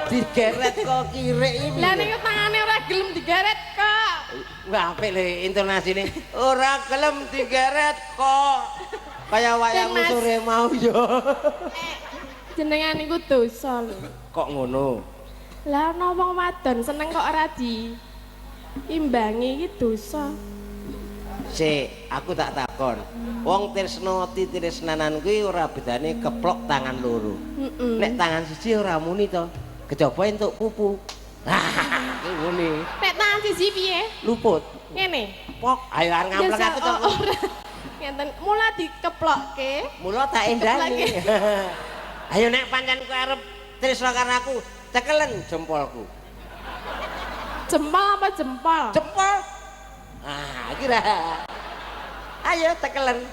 Digeret kok kirik iki. Lah niku tangane ora gelem digeret kok. Wah, apik lho intonasine. Ora gelem digeret kok. Kaya wayangmu Mas. sore mau yo. Jenengan niku dosa lho. Kok ngono? Lah ana wong wadon seneng kok ora di imbangi iki dosa. Sik, aku tak takon. Wong tresno titresnanan kuwi ora bedane keplok tangan loro. Nek tangan siji ora muni to. Kejaba entuk pupu. Ah, kuwi muni. Nek tangan siji piye? Luput. Ngene. Pok, ayo arep ngampleng aku to. Oh, ora. Ngenten, mula dikeplokke. Mula tak endani. Ayo nek pancen kowe arep tresno karo aku, cekelen jempolku. Jempol apa jempol? Jempol. Ah, kira. Ayo cekelen.